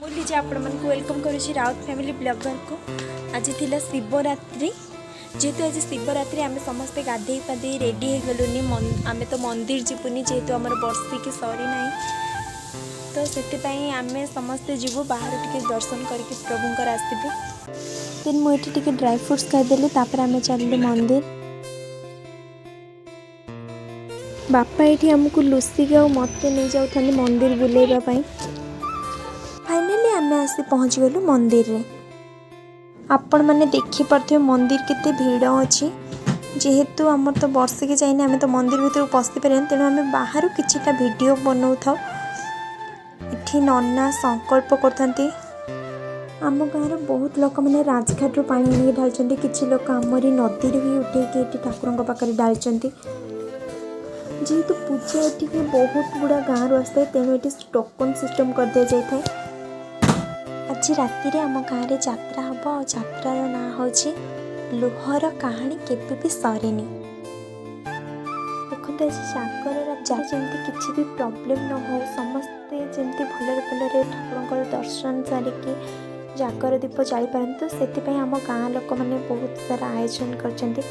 ମୁଁ ଲିଜା ଆପଣମାନଙ୍କୁ welcome କରୁଛି ରାଉତ ଫ୍ୟାମିଲି ବ୍ଲଗରକୁ। ଆଜି ଥିଲା ଶିବରାତ୍ରି। ଯେହେତୁ ଆଜି ଶିବରାତ୍ରି, ଆମେ ସମସ୍ତେ ଗାଧେଇ ପାଧେଇ ରେଡ଼ି ହେଇଗଲୁନି। ଆମେ ତ ମନ୍ଦିର ଯିବୁନି, ଯେହେତୁ ଆମର ବର୍ଷିକି ସରିନାହିଁ। ତ ସେଥିପାଇଁ ଆମେ ସମସ୍ତେ ଯିବୁ, ବାହାରୁ ଟିକେ ଦର୍ଶନ କରିକି ପ୍ରଭୁଙ୍କର ଆସିବୁ। ଦେନ୍ ମୁଁ ଏଠି ଟିକେ ଡ୍ରାଇ ଫ୍ରୁଟ୍ସ ଖାଇଦେଲି। ତାପରେ ଆମେ ଚାଲିଲୁ ମନ୍ଦିର। ବାପା ଏଇଠି ଆମକୁ ଲୁସିକି ଆଉ ମୋତେ ନେଇଯାଉଥାନ୍ତି ମନ୍ଦିର ବୁଲେଇବା ପାଇଁ। ଫାଇନାଲି ଆମେ ଆସି ପହଞ୍ଚିଗଲୁ ମନ୍ଦିରରେ। ଆପଣମାନେ ଦେଖିପାରୁଥିବେ ମନ୍ଦିର କେତେ ଭିଡ଼ ଅଛି। ଯେହେତୁ ଆମର ତ ବର୍ଷିକି ଯାଇନି, ଆମେ ତ ମନ୍ଦିର ଭିତରକୁ ପଶିପାରିବାନି, ତେଣୁ ଆମେ ବାହାରୁ କିଛିଟା ଭିଡ଼ିଓ ବନାଉଥାଉ। ଏଠି ନନା ସଂକଳ୍ପ କରୁଥାନ୍ତି। ଆମ ଗାଁର ବହୁତ ଲୋକମାନେ ରାଜଘାଟରୁ ପାଣି ଆଣିକି ଢାଳିଛନ୍ତି। କିଛି ଲୋକ ଆମରି ନଦୀରୁ ବି ଉଠେଇକି ଏଠି ଠାକୁରଙ୍କ ପାଖରେ ଢାଳିଛନ୍ତି। ଯେହେତୁ ପୂଜା ଏଠିକି ବହୁତ ଗୁଡ଼ା ଗାଁରୁ ଆସିଥାଏ, ତେଣୁ ଏଠି ଟୋକନ୍ ସିଷ୍ଟମ୍ କରିଦିଆଯାଇଥାଏ। ଆଜି ରାତିରେ ଆମ ଗାଁରେ ଯାତ୍ରା ହେବ ଆଉ ଯାତ୍ରାର ନାଁ ହେଉଛି ଲୁହର କାହାଣୀ କେବେ ବି ସରେନି। ଦେଖନ୍ତୁ, ଆଜି ଜାଗର ରାତିରେ ଯେମିତି କିଛି ବି ପ୍ରୋବ୍ଲେମ୍ ନ ହେଉ, ସମସ୍ତେ ଯେମିତି ଭଲରେ ଭଲରେ ଠାକୁରଙ୍କର ଦର୍ଶନ ସାରିକି ଜାଗର ଦୀପ ଜାଳିପାରନ୍ତୁ, ସେଥିପାଇଁ ଆମ ଗାଁ ଲୋକମାନେ ବହୁତ ସାରା ଆୟୋଜନ କରିଛନ୍ତି।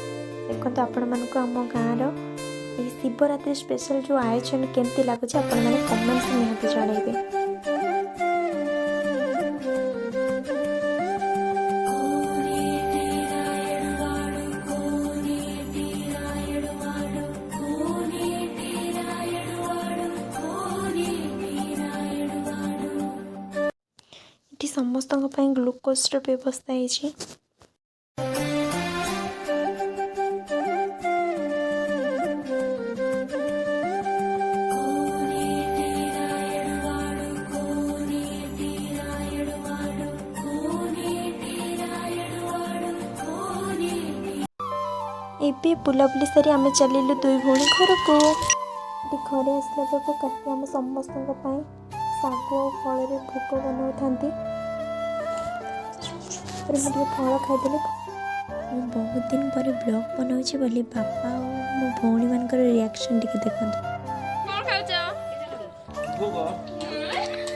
ଦେଖନ୍ତୁ, ଆପଣମାନଙ୍କୁ ଆମ ଗାଁର ଏହି ଶିବରାତ୍ରି ସ୍ପେଶାଲ ଯେଉଁ ଆୟୋଜନ କେମିତି ଲାଗୁଛି, ଆପଣମାନେ କମେଣ୍ଟ ନିହାତି ଜଣାଇବେ। ଏଠି ସମସ୍ତଙ୍କ ପାଇଁ ଗ୍ଲୁକୋଜ୍ର ବ୍ୟବସ୍ଥା ହେଇଛି। ଏବେ ବୁଲାବୁଲି ସାରି ଆମେ ଚାଲିଲୁ ଦୁଇ ଭଉଣୀ ଘରକୁ। ଏଠି ଘରେ ଆସିଲା ବେଳକୁ କାକି ଆମ ସମସ୍ତଙ୍କ ପାଇଁ ଶାଗ ଆଉ ଫଳରେ ଭୋଗ ବନାଉଥାନ୍ତି। ତାପରେ ମୁଁ ଟିକେ ଫଳ ଖାଇଦେଲି। ମୁଁ ବହୁତ ଦିନ ପରେ ବ୍ଲଗ୍ ବନାଉଛି ବୋଲି ବାପା ଆଉ ମୋ ଭଉଣୀମାନଙ୍କର ରିଆକ୍ସନ୍ ଟିକେ ଦେଖନ୍ତୁ। କଣ ଖାଉଛ?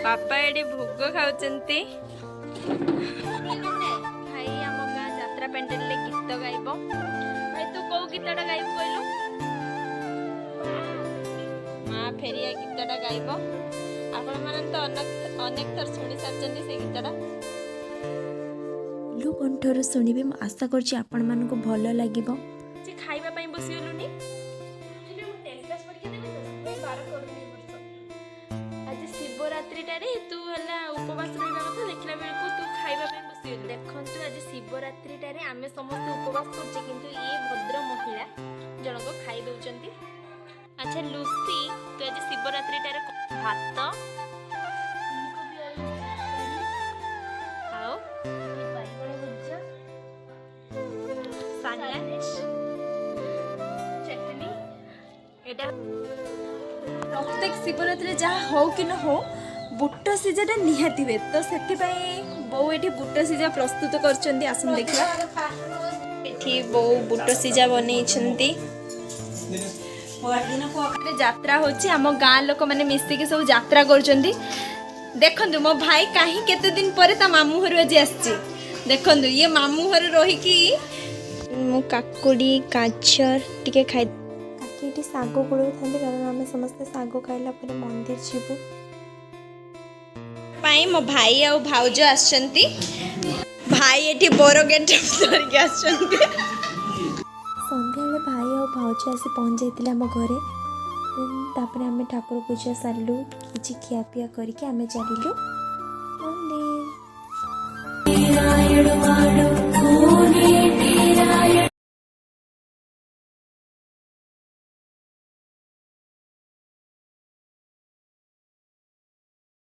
ବାପା ଏଠି ଭୋଗ ଖାଉଛନ୍ତି। ଭାଇ ଆମ ଗାଁ ଯାତ୍ରା ପ୍ୟାଣ୍ଡେଲରେ ଗୀତ ଗାଇବ। ଭାଇ, ତୁ କୋଉ ଗୀତଟା ଗାଇବୁ କହିଲୁ? ମା ଫେରିଆ ଗୀତଟା ଗାଇବ। ଆପଣମାନେ ତ ଅନେକ ଅନେକ ଥର ଶୁଣି ସାରିଛନ୍ତି ସେଇ ଗୀତଟା। ଲୁ କଣ୍ଠରୁ ଶୁଣିବେ। ମୁଁ ଆଶା କରୁଛି ଆପଣମାନଙ୍କୁ ଭଲ ଲାଗିବ। ଯେ ଖାଇବା ପାଇଁ ବସିଗଲୁନି। ବାର କରୁନି ଏ ବର୍ଷ। ଆଜି ଶିବରାତ୍ରିଟାରେ ତୁ ହେଲା ଉପବାସ ରହିବା କଥା, ଦେଖିଲା ବେଳକୁ ତୁ ଖାଇବା ପାଇଁ ବସିଗଲୁ। ଦେଖନ୍ତୁ, ଆଜି ଶିବରାତ୍ରିଟାରେ ଆମେ ସମସ୍ତେ ଉପବାସ କରୁଛେ, କିନ୍ତୁ ଇଏ ଭଦ୍ର ମହିଳା ଜଣକ ଖାଇ ଦଉଛନ୍ତି। ଆଚ୍ଛା ଲୁସି, ତୁ ଆଜି ଶିବରାତ୍ରିଟାରେ ଭାତ ଫୁଲକୋବି ଆଳୁ ତରକାରୀ, ଆଉ ବାଇଗଣ ଭଜା, ସାଲାଡ, ଚଟଣି। ଏଇଟା ପ୍ରତ୍ୟେକ ଶିବରାତ୍ରିରେ ଯାହା ହଉ କି ନ ହଉ, ବୁଟ ସିଝାଟା ନିହାତି ହୁଏ। ତ ସେଥିପାଇଁ ବୋଉ ଏଠି ବୁଟ ସିଝା ପ୍ରସ୍ତୁତ କରୁଛନ୍ତି। ଆସନ୍ତୁ ଦେଖିବା। ଏଠି ବୋଉ ବୁଟ ସିଝା ବନେଇଛନ୍ତି। ଯାତ୍ରା ହଉଛି। ଆମ ଗାଁ ଲୋକମାନେ ମିଶିକି ସବୁ ଯାତ୍ରା କରୁଛନ୍ତି। ଦେଖନ୍ତୁ, ମୋ ଭାଇ କାହିଁ କେତେ ଦିନ ପରେ ତା ମାମୁଁ ଘରୁ ଆଜି ଆସିଛି। ଦେଖନ୍ତୁ, ଇଏ ମାମୁଁ ଘରେ ରହିକି। ମୁଁ କାକୁଡ଼ି ଗାଜର ଟିକେ ଖାଇ କାକି ଏଠି ଶାଗ ଗୋଳଉଥାନ୍ତି, କାରଣ ଆମେ ସମସ୍ତେ ଶାଗ ଖାଇଲା ପରେ ମନ୍ଦିର ଯିବୁ। ପାଇଁ ମୋ ଭାଇ ଆଉ ଭାଉଜ ଆସିଛନ୍ତି। ଭାଇ ଏଠି ବର ଗେଟ୍ ଧରିକି ଆସିଛନ୍ତି। ସନ୍ଧ୍ୟାବେଳେ ଭାଇ ଆଉ ଭାଉଜ ଆସି ପହଞ୍ଚି ଯାଇଥିଲେ ଆମ ଘରେ। ଦେନ୍ ତାପରେ ଆମେ ଠାକୁର ପୂଜା ସାରିଲୁ। କିଛି ଖିଆପିଆ କରିକି ଆମେ ଚାଲିଲୁ।